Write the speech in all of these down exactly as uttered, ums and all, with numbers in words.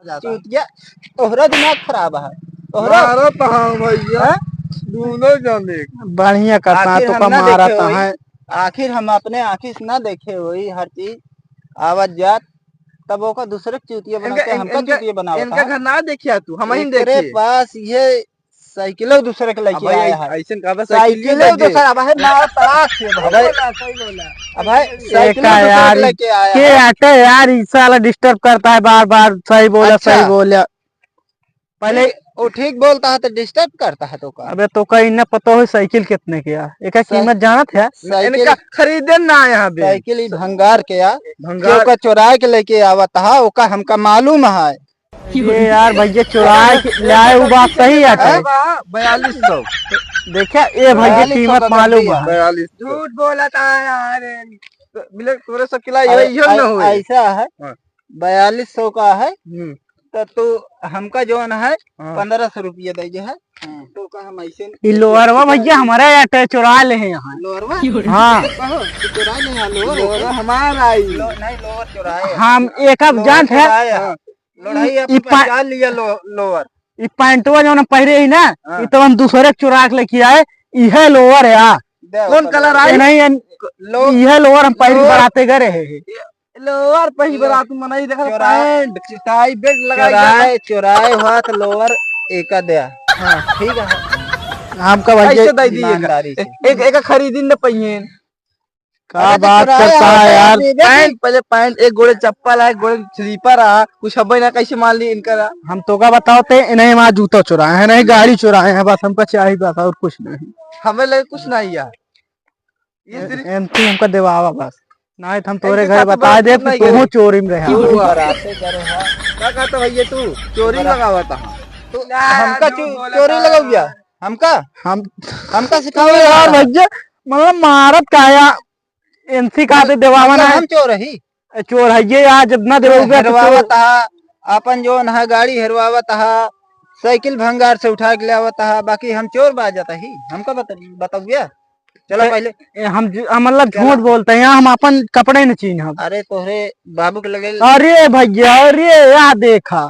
चूतिया, तोहरा दिमाग खराब है, तोहरा। मारत हाँ भैया, हैं? दोनों जने। बढ़िया करता है, आखिर तो हम का ना मारत देखे होई, है। आखिर हम अपने आँखी से ना देखे होई हर चीज, आवत जात, तब ओका दूसरे के चूतिया बना इनका, के इन-, हमका इनका, चूतिया बनावत इनका है। घर ना देखिया तू, हम ही एकरे देखे। पास ये साइकिलो दूसरे के अब लेके भाई, आया है। ऐसन का बा, साइकिल साइकिलो दे दे। दूसरा, अब है ना, तलाक से भाई। अबे, सही बोला, सही बोला। अब भाई, साइकिलो एका दूसरे यार, के लेके आया के है। आटे यार, ई साला disturb करता है बार बार। सही बोला, अच्छा। सही बोला। पहले नहीं, वो ठीक बोलता है तो disturb करता है तो का? अबे तो का इन्ना पता हो साइकिल कितने के आ? एका साइ-, कीमत जानत है? साइकिल इनका खरीदे ना यहाँ बे। साइकिल ई भंगार के आ, भंगार। जो का चुराए के लेके आवत हा, ओका हमका मालूम है। ये यार भैया चुराए के लाए, वो बात सही है। हैं? बयालीस सौ। देखा, ये भैया बयालीस सौ कीमत का मालूम गलती है। है। बयालीस सौ। झूठ बोला था यार। तो मिले तोरे सब किला, ये, अरे, ये ना ऐ-, होए। ऐसा है, हाँ। बयालीस सौ का है, हम्म। तो तू हमका जौन है, हाँ। पन्द्रह सौ रुपया दे जे है। हाँ। तो का हम ऐसे ई लोअरवा भैया हमारा या टे चुरा ले हैं यहाँ। लोअरवा? हाँ। कहो, तू चुरा ले यहाँ लोअर। लोअरवा हमारा ही। लो-, नहीं, लोअर चुराए। हम एक अब लोअर जानत है। चुराए। हाँ। लोढ़ाई ई अपन पा-, पहचान लिया लो-, लोअर। ई पैंटवा जौन हम पहिरे ही ना, हाँ। ई तो हम दूसरे के चुरा के लेके आए, इहे लोअर है। दे कौन ओकर colour लोअर। आई? ये नहीं, ये लो-, इहे लोअर हम पहिर के लो-, बराते गए रहे हैं। लोअर पहिर लो-, बरात में नहीं देखा, चुरा-, पैंट, टाई, बेल्ट लगाई चुराए, चुराए हुआ तो लोअर एका दे। हाँ। ठीक है। हमका भाई कैसे दे दी एका? ईमानदारी से। एक, एक, एक खरीदी न पहिए। का अरे तो बात चुराया करता है है, यार? ये देखिए। पैंट, पहले पैंट, एक गोड़े चप्पल है, एक गोड़े स्लीपर है, कुछ हब्बे ना कैसे मान ली इनका रहा। हम तो का बताओ ते, इन्हें वहाँ जूता चुराए हैं, नहीं गाड़ी चुराए हैं, बस हमका चाहिए बस, और कुछ नहीं। हमें लगे कुछ नहीं यार। ये ए-, सिर्फ एमती हमका देवावा बस, नहीं तो हम तोरे ऐसे घर साथ बता बात दे नहीं कि तू करे। चोरी में रहा। क्यों हुआ? बराते करे है। क्या कहता भैया तू? चोरी बरा- लगावा था। तू ना, हमका झूठ चो-, बोला चोरी था। लगाऊ गया? हमका? हम हमका सिखावे अरे यार वाला। भैया, मतलब मारत का या एमसी का दे देवावा मतलब ना। हम चोर ही? ए, चोर है ये यार, जब ना देवे तो हेरवावत चोर। हा, अपन जौन है गाड़ी हेरवावत हा, साइकिल भंगार से उठा के ले आवत हा, बाकी हम चोर बाजत ही, हमका बत-, बताउए। चला ए, पहले। ए, हम ज-, हम मतलब चला। झूठ बोलते हैं, हम अपन कपड़े न चीन्हब। अरे तोहरे बाबू के लगे। अरे भैया, अरे या देखा,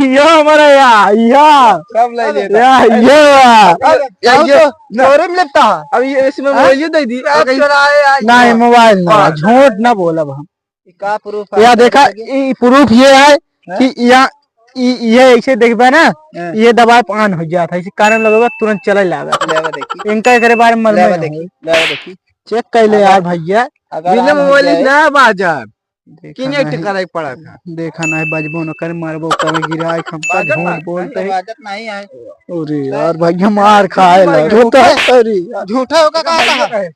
यो हमारा या, या। सब ले लेता। या, यो, या। अब या, जाओ ये, तो ना। चोरी में लेता है। अब ये इसमें हाँ? मोबाइल दे दी, अब और कहीं चुराए आज। नहीं, मोबाइल ना, हाँ। झूठ ना बोलब हम। ई का proof या है? देखा, बताइए। ई proof ये है हाँ? कि या, ई, ये ऐसे देखबे ना, हाँ। ये दबाए पे on हो जाता है, इसी कारण लगेगा तुरंत चले लागा। लेवा देखी। इनका एकरे बारे में मालूम लेवा नहीं देखी, हो। लेवा देखी। Check कर ले अगर, यार भैया। अगर बिना on हो मोबाइल जाए, ना बाजार। देखा किने नहीं, ठिकाना एक पड़ा था। देखा नहीं, बजबो न करे, मारबो करे, गिराए, हमका बाजत झूठ ना, बोलते नहीं, हैं। बाजत नहीं है। अरे तो यार, भैया मार खाए ला। झूठा, अरे यार। झूठा होगा कहा था?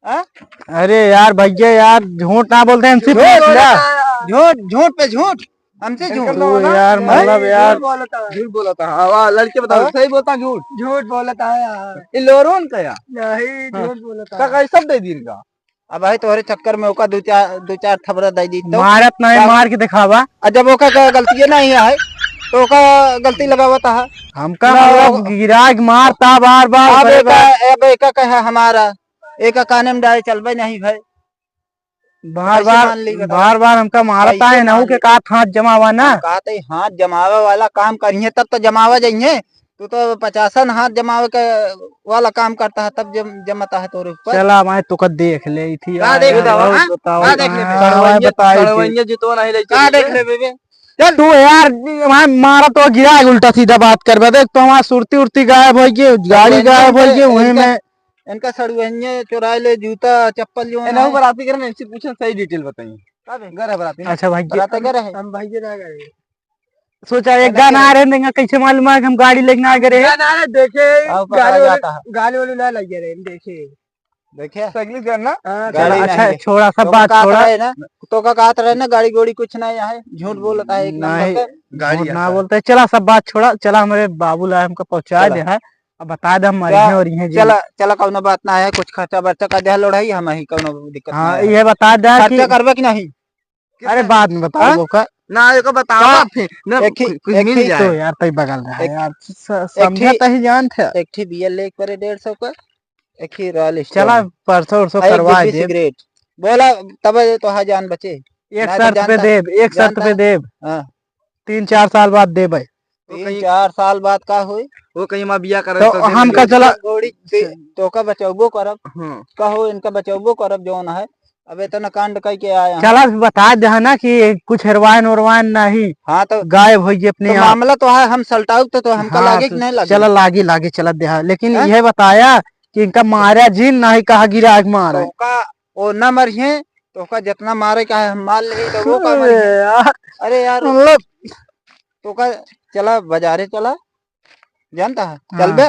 हाँ? अरे यार, भैया यार, झूठ ना बोलते हैं, हमसे झूठ पूछ बोला ला। था। झूठ, झूठ पे झूठ, हमसे झूठ। तो यार, हाँ? मतलब यार। झूठ बोला था। झूठ बोला था। हाँ, वाह, लड़के बताओ, हाँ? सही बोलता झूठ? झूठ बोला था यार। ये लोरवन का यार? नहीं, हाँ। झूठ बोला था। का, का, सब दे दी इनका? अब भाई तोहरे चक्कर में ओका दो चार, दो चार थपड़ा दे दी तो मारत नहीं, का? मार के दिखावा। आ जब ओका का गलती नहीं है तो ओका गलती लगावत है। हमका ना, मतलब ओ- गिरा के मारता बार बार, अब बार एका, बार। अब एका कहे हमारा, एका काने में डाले चलबे नहीं भाई। बार कैसे बार, मान ली बताओ? बार बार हमका मारता कैसे है, नहु मान के ली? का हाथ जमावा ना। हम कहते हाथ जमावे वाला काम करिए तब तो जमावा जाइए। तू तो पचासन हाथ जमावे के वाला काम करता है, तब जम-, जमता है तोरे ऊपर। चला, मैं तोका देख ले थी, का आए देख हैं, लेबा, बहुत हाँ? बताओ, का देख लेबे? हाँ, सड़वइया, बताई थी। सड़वइया जुतवा नहीं ले का चली देख है। लेबे बे? चल। तू यार, वहाँ मारा तो गिरा के उल्टा सीधा बात करबे। देख तो वहाँ सुरती उरती गायब होइ गई, गाड़ी सड़वइया गायब होइ इनका, गई, वहीं इनका, में। इनका सड़वइया चुराए ले जूता चप्पल जो ए, है। नहु बराती करे ना, इनसे पूछे, सही detail बताइए। का बे? घर है बराती ना? अच्छा भाई, बराती घर है। हम भाई के ना गए। सोचा एक गाना आ रहे हैं, कैसे मालूम है कि हम गाड़ी लेके ना आ रहे हैं? ना, ना, ना, देखे, आओ, पता गाड़ी वाले, जाता है। गाड़ी वाले ना लग रहे हैं, देखे। देखे? सगली करना? हाँ, गाड़ी चला, अच्छा, नहीं। छोड़ा, सब तो बात का कहत छोड़ा। रहे ना, तो का कहत रहे ना, गाड़ी गोड़ी कुछ नहीं है, झूठ बोलता है एक नंबर नहीं, का। गाड़ी झूठ ना आता है। बोलते, चला, सब बात छोड़ा, चला, हमारे बाबू ला हमको पहुँचा चला। दे है, अब बता दे, हम मरी क्या? हैं और ये जी। चला, चला, कौनो बात ना है, कुछ खर्चा बर्चा कर दे, लोढ़ाई, हम ही कौनो दिक्कत हाँ, नहीं है। ये बता दे कि खर्चा करबे कि नहीं? अरे, बाद में बताओ हाँ? वो का। ना, एको बतावा का? फिर, ना, एक ही, कुछ एक मिल ही जाए। तो यार, तई बगल रहा एक, यार, स-, एक समझा ही, तही जानत है। एक ही बियर लेके परे डेढ़ सौ का, एक ही Royal Star। चला, परसों उरसों आ, एक करवा डिब्बी दे। सिगरेट। बोला, तब तो हाँ जान बचे। एक ना तो शर्त पे जानता, देब, एक शर्त जानता पे है। देब। हाँ। तीन चार साल बाद देबे। वो तीन कहीं चार साल बाद का होई? वो कहीं हमार बियाह करे तो तो दे हमका देबे। चला घोड़ी से तोका बचौबो करब। हाँ। कहो इनका बचौबो करब जौन है। अब इतना कांड कई के आए हैं। चला बता दे ना कि कुछ हेरवाइन ओरवाइन नहीं। हाँ तो गायब होई अपने तो आप। मामला तो है, हम सलटाउब तो, तो हमका हाँ, लागे तो कि नहीं लागे? चला लागे, लागे, चला दे, लेकिन हैं? यह बताया कि इनका मारा जिन नहीं कहा गिरा के मारा। तोका वो ना मरिहे, तोका जितना मारे का है हम मार ले तो वो का मरिहे? यार, अरे यार, मतलब तोका चला बाजारे चला, जानता है? हाँ। चलबे?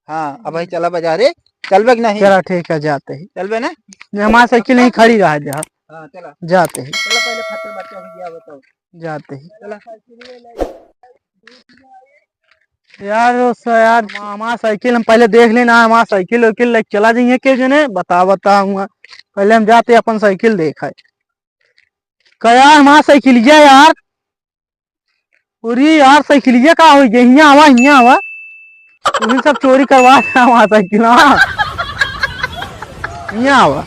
हाँ, अब भाई चला बाजारे, चलबे कि नहीं? चला ठीक है, जाते ही। चलबे ना? नहीं, हमार साइकिल नहीं खड़ी रहा दे। हाँ, चला। जाते ही। चला पहले खत्म बच्चा हो गया बताओ। जाते ही। चला। यार, वो स-, यार, हम, हमार साइकिल हम पहले देख लेना, हमार साइकिल वाइकिल लेके चला जाइए के जने, बता, बता हुआ। पहले हम जाते अपन साइकिल देखा। का यार, हमार साइकिलिया यार। अरे यार, साइकिलिया का हो गया? हियाँ आवा, हियाँ आवा। तुम सब चोरी करवा रहे हमार साइकिल, हाँ। हियाँ आवा।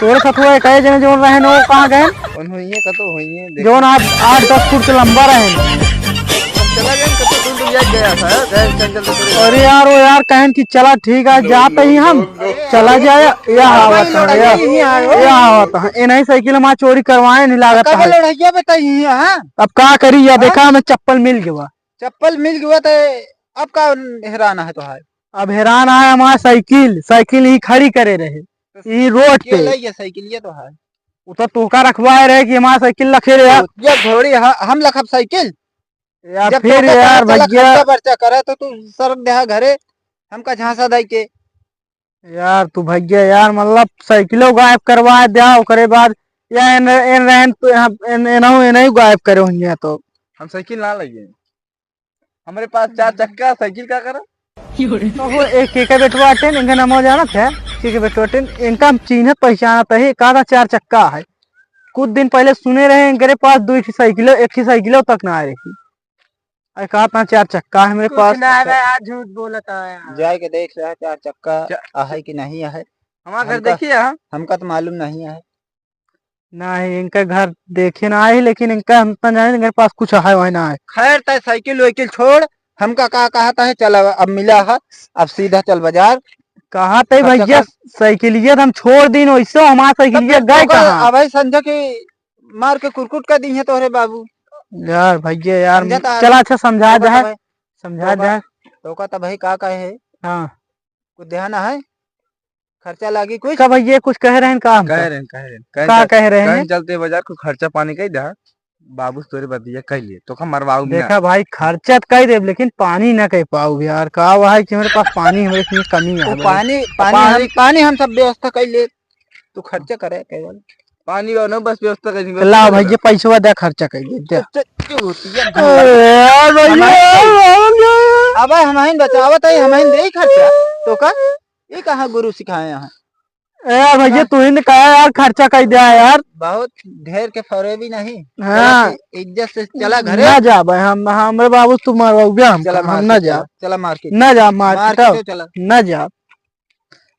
तोरे साथ हुआ एक जने जोन रहे न, वो कहाँ गए? उन्होंने ये कतो हुई है, देखो। जोन आठ, आठ दस फुट के लंबा रहे। हम चला गए, कतो दूर दूर जाके गया था, गए चल चल तो चले। अरे यार, वो यार कहन कि चला ठीक है, जाते ही हम चला जाए, या आवत है, या, या आवत है। इन्हीं साइकिल हमार चोरी करवाए नहीं लागत है। लड़ाइया बताइए, हाँ? अब का करी, या हाँ? देखा हमें चप्पल मिल गवा। चप्पल मिल गवा तो अब का हैरान है तो है? अब हैरान है हमार साइकिल, साइकिल ही खड़ी करे रहे, तो ई रोड पे। लइया साइकिल ये तो है। वो तो तोका रखवाए रहे कि हमार साइकिल लखे रहे। तो ये घोड़ी ह-, हम लखब साइकिल? या जब फिर तोका यार कहा चला भैया। खर्चा बर्चा करे तो तू सरक देहा घरे, हमका झांसा दाई के। यार तू भैया यार, मतलब साइकिलो गायब करवा दिया, ओकरे बाद या एन, एन रहन तो यहाँ, एन, एनहु, एनहु गायब करे हुइया तो। हम साइकिल ना लइए, हमरे पास चार चक्का साइकिल का करा? ओहो, एक, के के बेटवा अटेन, इनका नाम हो जाना था, के के बेटवा अटेन, इनका हम चीन्हत पहचानत है, का था चार चक्का है। कुछ दिन पहले सुने रहे, इनके पास दो ही साइकिलो, एक ही साइकिलो तक ना आ रही। अरे का था चार चक्का है मेरे कुछ पास। ना है भाई, आज झूठ बोलत है यार। जाए के देख रहा चार चक्का क्या? आहे कि नहीं आहे। हमारा घर हमका, देखिए, हाँ। हमका तो मालूम नहीं है। नहीं, इनका घर देखे ना आए, लेकिन इनका हम तो जाने, इनके पास कुछ है वही ना है। खैर, तय साइकिल वाइकिल छोड़, हमका का कहता है, चल अब, अब मिला है, अब सीधा चल बाजार। कहा तै खर्चा भैया, कर। साइकिलिया तो हम छोड़ दीन, वैसे हमारा तब साइकिलिया फिर गए तोका कहाँ? अब है समझा कि मार के कुरकुट कर दी है तोहरे बाबू। यार भैया यार, समझा था चला अच्छा समझा तोका दे, तब है, समझा तोका, दे। तोका तब है का कहे है? हाँ। कुछ ध्यान है? खर्चा लागी कुछ? का भैया कुछ कह रहे हैं का हमका? कह रहे हैं, कह रहे हैं। कह का चल-, कह रहे कह हैं? चलते बाजार कुछ खर्चा पानी कह दे। बाबू से तोरे बतिया कह लिए, तोका मरवाऊ ना। देखा भाई, खर्चा तो कह देब, लेकिन पानी ना कह पाऊ यार। का हुआ है कि हमारे पास पानी, हमारे इसमें कमी है वो भाई। पानी, पानी पानी हम, पानी हम सब व्यवस्था कर ले। तू खर्चा करे केवल। पानी और ना बस व्यवस्था कर दी, तो लाओ व्यवस्था भाई, कर। ये पैसवा दे, खर्चा कर दे, दे। तो, तो, तो होती है अरे यार भैया, हमारे यार, यार। अबे हमारे बचावत है, हमारे दे ही खर्चा। तो का? ये कहाँ गुरु सिखाए हैं? ए भैया, हाँ। तू ही ने कहा यार, खर्चा कर दिया यार। बहुत ढेर के फरे भी नहीं। हाँ। चला, इज्जत से चला घरे। ना जा भाई, हम, हमरे बाबू तू मरवाओगे हमका, चला हम ना मार्केट जा। चला, चला मार्केट। ना जा मार्केट, मार्केट आओ। चला। ना जा।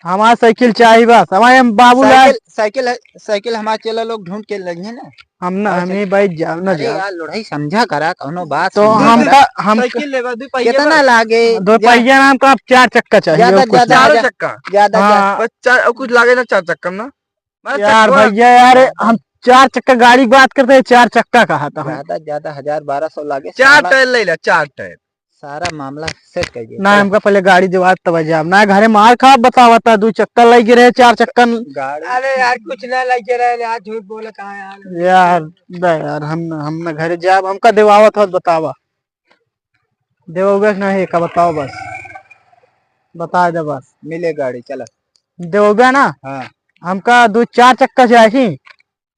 हमार साइकिल चाही बस, हमारे हम बाबू ला साइकिल, साइकिल है, साइकिल हमार चेला लोग ढूंढ के लइहे ना। हम ना, और हम साइकिल ही बैठ जाओ, ना अरे जाओ। यार, लोढ़ाई समझा करा, कौनो बात तो समझा हम करा। का, हम साइकिल लेबा, दो पहिया कितना बा? लागे? दो जा। पहिया नाम का, अब चार चक्का चाहिए, ज्यादा, और कुछ ज्यादा, नहीं। चार ज्यादा, चक्का? ज्यादा, हाँ। ज्यादा। बस चार, और कुछ लागे ना चार चक्का में ना? बस यार चक्का। भैया यार, हम चार चक्का गाड़ी की बात करते हैं, चार चक्का कहा था हम। ज्यादा, ज्यादा हजार बारह सौ लागे, चार साला। टायर ले ला, चार टायर। सारा मामला सेट कर दिया। ना, चला। हमका पहले गाड़ी दिवा, तब जाब। ना, घरे मार खाब, बतावत है, दू चक्का लग रहे, चार चक्का न- गाड़ी। अरे यार, कुछ ना लग रहे यार, झूठ बोलत है यार। यार, दा यार, हम, हम ना घरे जाब, हमका दिवावत हो, बतावा। देवोगे कि नहीं, का बताओ बस। बता दे बस। मिले गाड़ी, चला। देवोगे ना? हाँ। हमका दू चार चक्का चाहिए।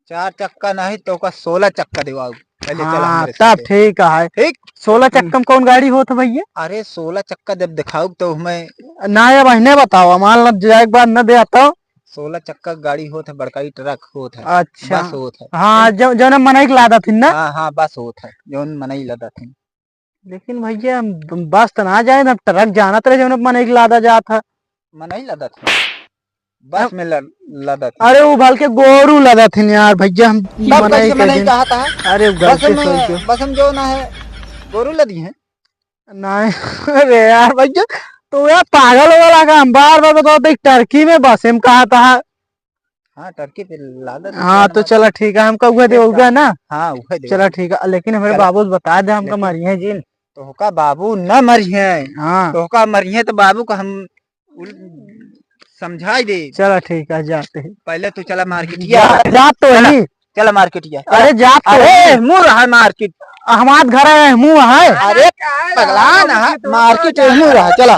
चार चक्का नहीं, तोका सोलह चक्का दिवाऊ। पहले चला हाँ, हमरे तब साथे। ठीक है। ठीक? सोलह हम्म। चक्का में कौन गाड़ी होत है भैया? अरे, सोलह चक्का जब दिखाऊ तो हमें ना, ये बहने बताओ, मान लो जाए के बाद न दे आता। सोलह चक्का गाड़ी होत है, बड़का ही ट्रक होत है, अच्छा। बस होत है। हाँ, जो, जो ना मनई के लादा थी ना? हाँ, हाँ, बस होत है, जो मनई लादा थी। लेकिन भैया, हम बस त ना जाए, हम ट्रक जानत रहे, जौन मनई के लादा जात है। मनई लादा थी। बस में लद-, लदत है। अरे वो भल के गोरू लदत है यार भैया, हम तब मना ही कैसे मना ही कह दें। कहा था? अरे बस गलती में, से हो गया। बस में जो ना है, गोरू लदी है। नहीं, अरे यार भैया, तो यार पागल वाला काम, बार बार बताओ, देख टर्की में बस हम कहा था। हाँ, टर्की पे लादत है, हाँ, तो चला ठीक है, हमका उहे देउगा ना। हाँ, उहे देउगा। चला ठीक है, लेकिन हमरे बाबू से बता दे, हमका मरिहे जिन। तोहका बाबू न मरिहे। हाँ। तोहका मरिहे तो बाबू को हम उल-, समझाई दे। चला ठीक है, जाते हैं। पहले तू चला मार्केटिया। जा, जा तो ही। चला मार्केटिया। अरे जा तो अरे ही। मुँह रहा मार्केट। हमार घर है, मुँह है। अरे पगला ना है, मार्केट है, मुँह रहा, चला।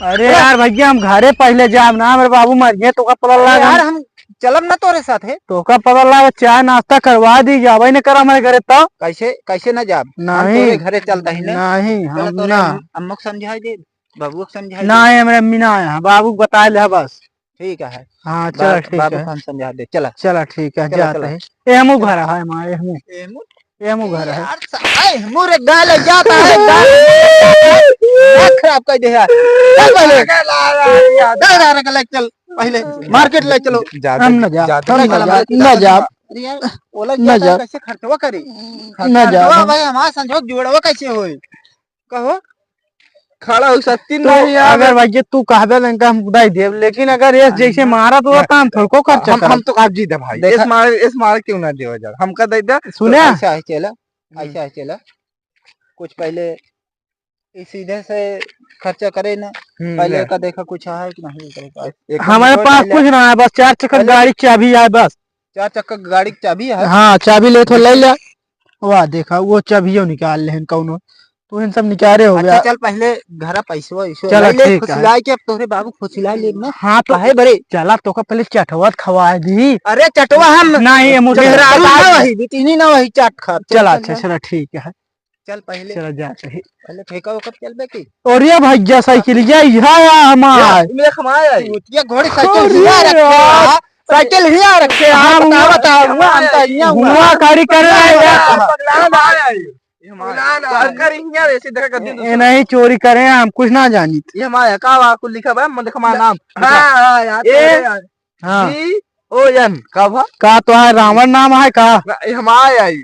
अरे यार भैया, हम घरे पहले जाब ना, मेरे बाबू मरिहे, तोका पता अरे लागा। यार, हम चलब ना तोरे साथ है। तोका पता लागा, चाय नाश्ता करवा दी, जाबे न करा हमारे घरे तो। कैसे, कैसे ना जाब? हम नहीं। तोरे घरे चलता ही ना। नहीं, चला हम तोरे ना। अम-, अम्मा को समझाई दे। बाबू को समझाई दे। ना, ये मेरे अम्मी ना आया है, बाबू को बताए ले बस। ठीक है। हाँ, चला बा-, ठीक बाबू है। को हम समझा दे, चला। चला ठीक है, चला, जाते चला। हैं। एहमू घर है हमारे, एहमू। एहमू? एहमू घर है। यार, सा-, एहमू रे गाल है, जाता है, गाल। दिमाग खराब कर दे यार। चल पहले। चल यार, चल, चल, चल, पहले मार्केट ले चलो। ज्यादा, हम ना जा, ज्यादा हम ना चला जा, मार्केट। ना जा। अरे यार, ओला ना जाता जा। कैसे खर्चवा करी? ना जा। खर्चवा भाई, हमारा संजोग जोड़वा कैसे होई? कहो। खड़ा हो सकती तो नहीं यार। अगर भाई ये तू कहबे ना, इनका हम उड़ाई देब, लेकिन अगर ये जैसे मारा तो हम, होता, हम थोड़को खर्चा हम, करब। हम तो आप जी दे भाई, देखा। इस मारे, इस मारे क्यों ना देवा जा, हमका दे दे। सुने? तो ऐसा है चला, हम्म। ऐसा है चला, कुछ पहले इस सीधे से खर्चा करे ना, हम्म, पहले ले। का देखा कुछ है कि नहीं तेरे पास? एक हमारे मिनट पास पहले कुछ ना है, बस चार चक्का पहले गाड़ी की चाबी है बस। चार चक्का गाड़ी की चाबी है? हाँ, चाबी ले तो ले ले। वाह, देखा, वो चाबियो निकाल लेहन कौनो। तू इन सब निकारे हो अच्छा, गया। चल पहले घरा पैसवा, वैसवा चला, ले, ले, ठीक है। फुसिलाई के अब तोहरे बाबू फुसिलाई ले ना। हाँ, तो काहे बरे? चला, तोका पहले चटवा खवा दी। अरे, चटवा हम नहीं, ये मुझे मेहरारू ना वही, बिटिनी ना वही, चाट खा। चल, चला, चल, अच्छा, चल। चला, ठीक है। चल पहले। चला, जाते ही। पहले ठेका ओकर चलबे की। और ये भैया साइकिल, ये, ये है हमार। ये, ये हमार है। ये घोड़ी साइकिल अरे हिया रखे यार। हैं। साइकिल हिया रखे हैं। हाँ, बता, हुआ, बता, हुआ, हम तो हिया हुआ। हुआ गाड़ी करे रहे हैं। पगला ना है। ये हमार है। पगला ना है। कर हिया वैसे देखा कर दे ए, दोस्तों। नहीं चोरी करे हैं, हम कुछ ना जानित। ये हमार है, का बा, कुछ लिखा बा, मैं देखा हमार नाम। हाँ, हाँ, याद ए, है यार। हाँ। जी, ओ एन, का बा? का तो है, रावण नाम है का? ना, ये हमार है।